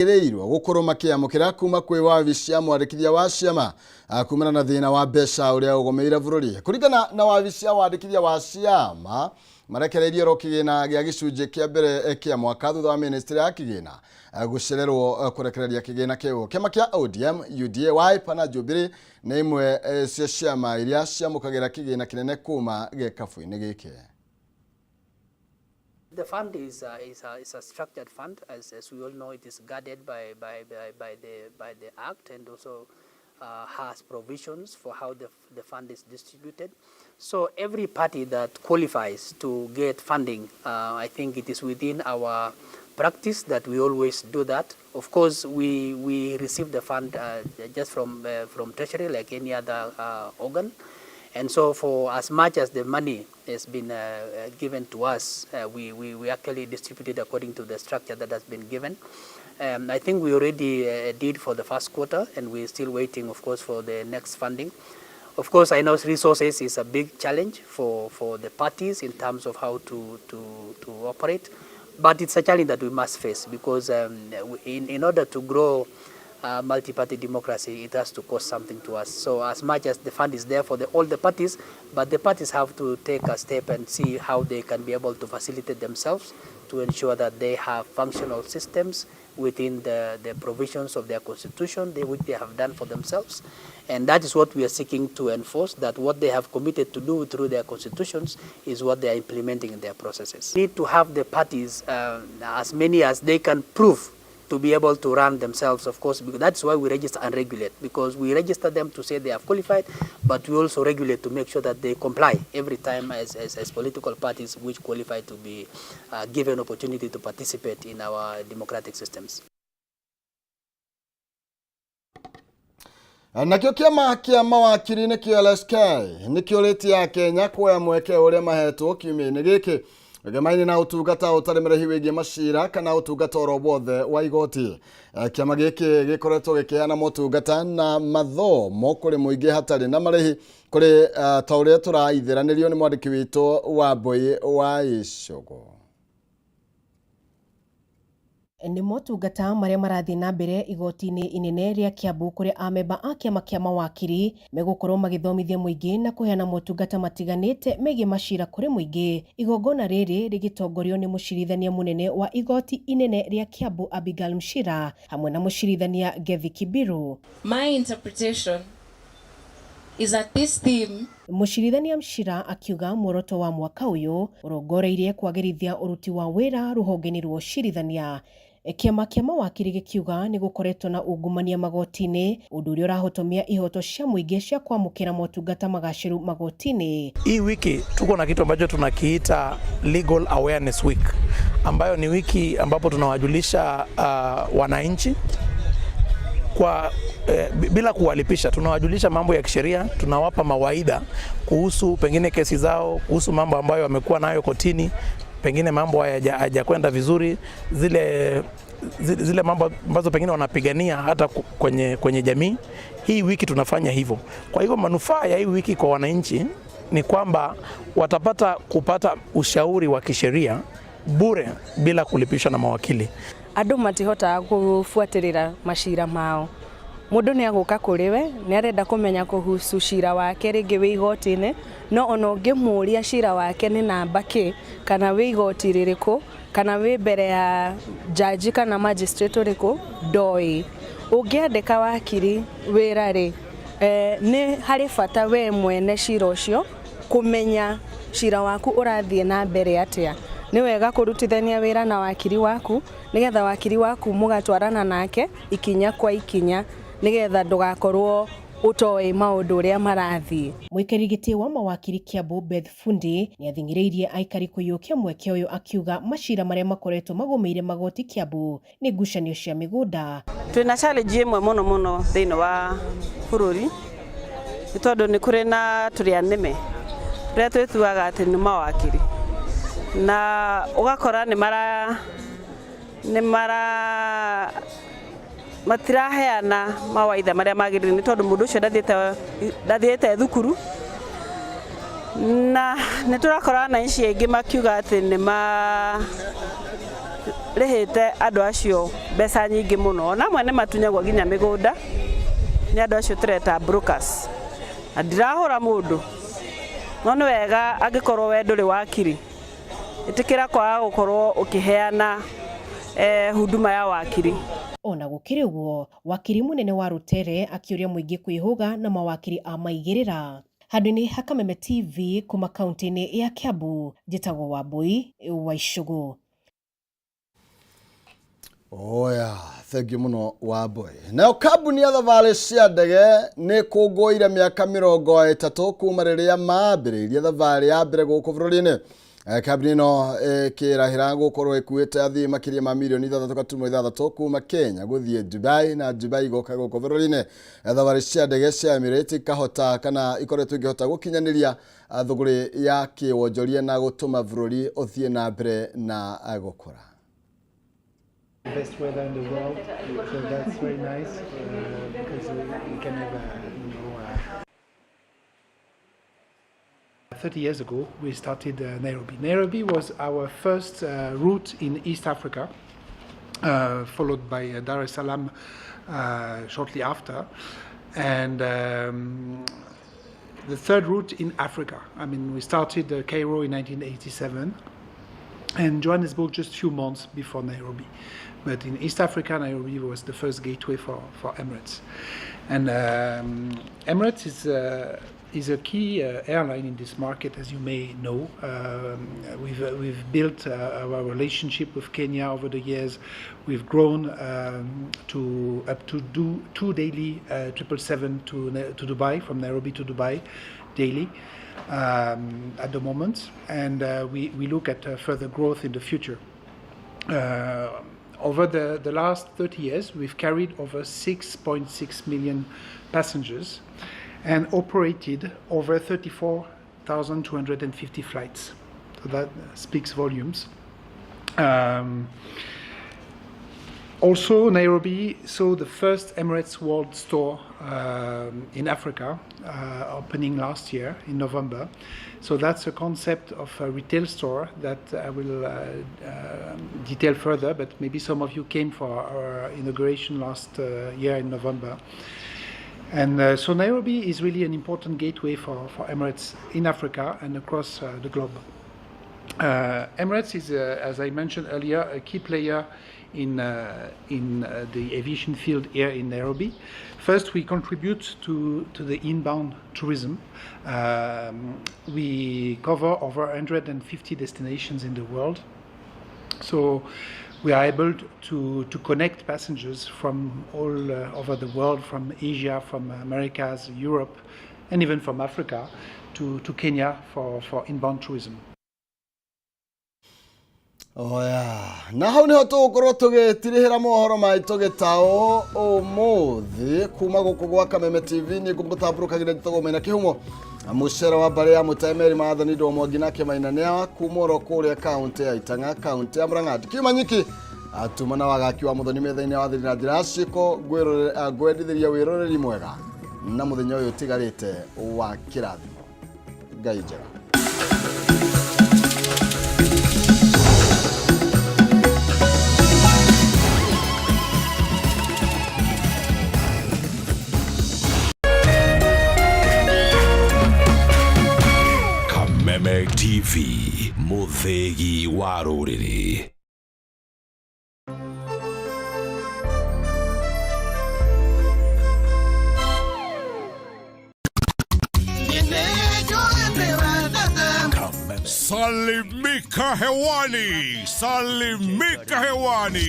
Merĩgĩrĩirwo gũkorwo makĩamũkĩra kuma kwĩ wabici ya mwandĩkithia wa ciama kumana na thĩna wa mbeca ũrĩa ũgũmĩire bũrũri. Kũringana na wabici ya wandĩkithia wa ciama, marekereirie oro kĩgĩna gĩa gĩcunjĩ kĩa mbere kĩa mwaka thutha wa ministry ya kĩgĩna gũcererwo kũrekereria kĩgĩna kĩu. Kĩama kĩa ODM, UDA, Wiper na Jubilee nĩ imwe cia ciama iria ciamũkagĩra kĩgĩna kĩnene kuma gĩkabu-inĩ gĩkĩ. The fund is a structured fund. As we all know, it is guarded by the Act and also has provisions for how the fund is distributed. So every party that qualifies to get funding, I think it is within our practice that we always do that. Of course, we receive the fund just from Treasury like any other organ. And so for as much as the money has been given to us, we actually distribute it according to the structure that has been given. I think we already did for the first quarter, and we're still waiting, of course, for the next funding. Of course, I know resources is a big challenge for the parties in terms of how to operate, but it's a challenge that we must face because in order to grow multi-party democracy, it has to cost something to us. So as much as the fund is there for all the parties, but the parties have to take a step and see how they can be able to facilitate themselves to ensure that they have functional systems within the provisions of their constitution, which they have done for themselves. And that is what we are seeking to enforce, that what they have committed to do through their constitutions is what they are implementing in their processes. We need to have the parties, as many as they can prove to be able to run themselves, of course, because that's why we register and regulate, because we register them to say they have qualified, but we also regulate to make sure that they comply every time as political parties which qualify to be given opportunity to participate in our democratic systems. Nakĩo kĩama kĩa mawakiri nĩkĩo LSK nĩkĩũrĩtie Akenya kuoya mweke ũrĩa mahetwo kiumia-inĩ gĩkĩ gemaini na ũtungata ũtarĩ marĩhi wĩgiĩ macira kana ũtungata oro wothe wa igoti. Kĩama gĩkĩ gĩkoretwo gĩkĩheana motungata na mathomo kũrĩ mũingĩ hatarĩ na marĩhi kũrĩ ta ũrĩa tũraithĩranĩrio nĩ mwandĩki witũ wa Mbũi wa Icũgũ. Nĩ motungata marĩa marathiĩ na mbere igoti-inĩ inene rĩa Kiambu kũrĩa amemba a kĩama kĩa mawakiri megũkorwo magĩthomithia mũingĩ na kũheana motungata matiganĩte megiĩ macira kũrĩ mũingĩ. Igongona rĩrĩ rĩgĩtongorio nĩ mũcirithania mũnene wa igoti inene rĩa Kiambu, Abigail Mshira, hamwe na mũcirithania Gethi Kibiru. My interpretation is that this theme Mũcirithania Mshira akiuga muoroto wa mwaka ũyũ ũrongoreirie kwagĩrithia ũruti wa wĩra rũhonge-inĩ rwa ũcirithania. Kĩama kĩa mawakiri gĩkiuga nĩ gũkoretwo na ungumania magoti-inĩ, ũndũ ũrĩa ũrahotomia ihoto cia mũingĩ cia kwamũkĩra motungata magacĩru magoti-inĩ. Hii wiki tuko na kitu ambacho tunakiita Legal Awareness Week, ambayo ni wiki ambapo tunawajulisha wananchi kwa bila kuwalipisha, tunawajulisha mambo ya kisheria, tunawapa mawaidha kuhusu pengine kesi zao, kuhusu mambo ambayo wamekuwa nayo kotini, pengine mambo hayajakwenda vizuri, zile mambo ambazo pengine wanapigania hata kwenye jamii. Hii wiki tunafanya hivyo. Kwa hivyo manufaa ya hii wiki kwa wananchi ni kwamba watapata kupata ushauri wa kisheria bure bila kulipishwa na mawakili. Andũ matihotaga gũbuatĩrĩra macira mao. Mũndũ nĩ agũka kũrĩ we nĩ arenda kũmenya kuhusu cira wake rĩngĩ wĩ igoti-inĩ, no ona ũngĩmũria cira wake nĩ namba kĩ kana wĩ igoti rĩrĩkũ kana wĩ mbere ya jaji kana magistrate ũrĩkũ, ndoĩ. Ũngĩandĩka wakiri wĩra rĩ, nĩ harĩ bata we mwene cira ũcio kũmenya cira waku ũrathiĩ na mbere atĩa. Nĩ wega kũrutithania wĩra na wakiri waku nĩgetha wakiri waku mũgatwarana nake ikinya kwa ikinya nĩgetha ndũgakorwo ũtoĩ maũndũ ũrĩa marathiĩ. Mũikarĩri gĩtĩ wa mawakiri Kiambu, Beth Fundi, nĩ athing'ĩrĩirie aikari kũiyũkia mweke ũyũ, akiuga macira marĩa makoretwo magũmĩire magoti Kiambu nĩ ngucanio cia mĩgũnda. Twĩna challenge ĩmwe mũno mũno thĩinĩ wa bũrũri nĩ tondũ nĩ kũrĩ na tũrĩa nĩme tũrĩa twĩtuaga atĩ nĩ mawakiri na ũgakora nĩ mara matiraheana mawaitha marĩa magĩrĩire nĩ tondũ mũndũ ũcio ndathiĩte thukuru, na nĩ tũrakora wananchi aingĩ makiuga atĩ nĩ ma Marĩhĩte andũ acio mbeca nyingĩ mũno, ona amwe nĩ matunyagwo nginya mĩgũnda nĩ andũ acio tũreta brokers. Na ndirahũra mũndũ, no nĩ wega angĩkorwo we ndũrĩ wakiri, ĩtĩkĩra kwaga gũkorwo ũkĩheana huduma ya wakiri. Ona gũkĩrĩ ũguo, wakiri mũnene wa Rutere akĩũria mũingĩ kwĩhũga na mawakiri a maigĩrĩra. Handũ-inĩ ha Kameme TV kuma kaunti-inĩ ya Kiambu, njĩtagwo Wambui wa Icũgũ. Oya, thengiũ mũno Wambui. Nayo kambuni ya thabarĩ cia ndege nĩ kũngũĩire mĩaka 30 kuma rĩrĩa mambĩrĩirie thabarĩ ya mbere gũkũ bũrũri-inĩ. Kambuni ĩno ĩkĩrahĩra gũkorwo ĩkuĩte athii makĩria ma mirioni 6.6 kuma Kenya gũthiĩ Dubai na Dubai gũka gũkũ bũrũri-inĩ. Thabarĩ cia ndege cia Emirates ikahota kana ikoretwo ikĩhota gũkinyanĩria thũgũrĩ ya kĩwonjoria na gũtũma bũrũri ũthiĩ na mbere na gũkũra. Best weather in the world, so that's very nice because we can have 30 years ago we started Nairobi. Nairobi was our first route in East Africa, followed by Dar es Salaam shortly after, and the third route in Africa. I mean, we started Cairo in 1987 and Johannesburg just a few months before Nairobi. But in East Africa, Nairobi was the first gateway for Emirates. And Emirates is a key airline in this market, as you may know. We've built our relationship with Kenya over the years. We've grown to up to do 2 daily 777 to Dubai, from Nairobi to Dubai daily at the moment. And we look at further growth in the future. Over the last 30 years, we've carried over 6.6 million passengers and operated over 34,250 flights. So that speaks volumes. Also, Nairobi saw the first Emirates World Store in Africa opening last year in November. So that's a concept of a retail store that I will detail further, but maybe some of you came for our inauguration last year in November. And so Nairobi is really an important gateway for Emirates in Africa and across the globe. Emirates is, as I mentioned earlier, a key player in the aviation field here in Nairobi. First, we contribute to the inbound tourism. We cover over 150 destinations in the world. So we are able to connect passengers from all over the world, from Asia, from Americas, Europe, and even from Africa to Kenya for inbound tourism. Oya, na hau niho tũgũkorwo tũgĩtirihĩra mohoro maitũ gĩtaũ ũmũthĩ kuma gũkũ gwa Kameme TV. Niĩ ngũmũtambũrũkagĩra njĩtagwo Maina Kĩhumo, mũcere wa mbarĩ ya Mũtemeri Maathani Ndũmwangi nake Maina nĩa kuma oro kũrĩa kaũntĩ ya Itang'a, kaũntĩ ya Murang'a. Ndikiuma nyiki atuma na wagaki wa mũthoni metha-inĩ wa thiri na njĩra ya ciĩko, ngwendithĩria wĩroreri mwega na mũthenya ũyũ ũtigarĩte wa kĩrathimo. Ngai njega. Kameme TV, Muthegi wa rũrĩrĩ. Salimika hewani, salimika hewani.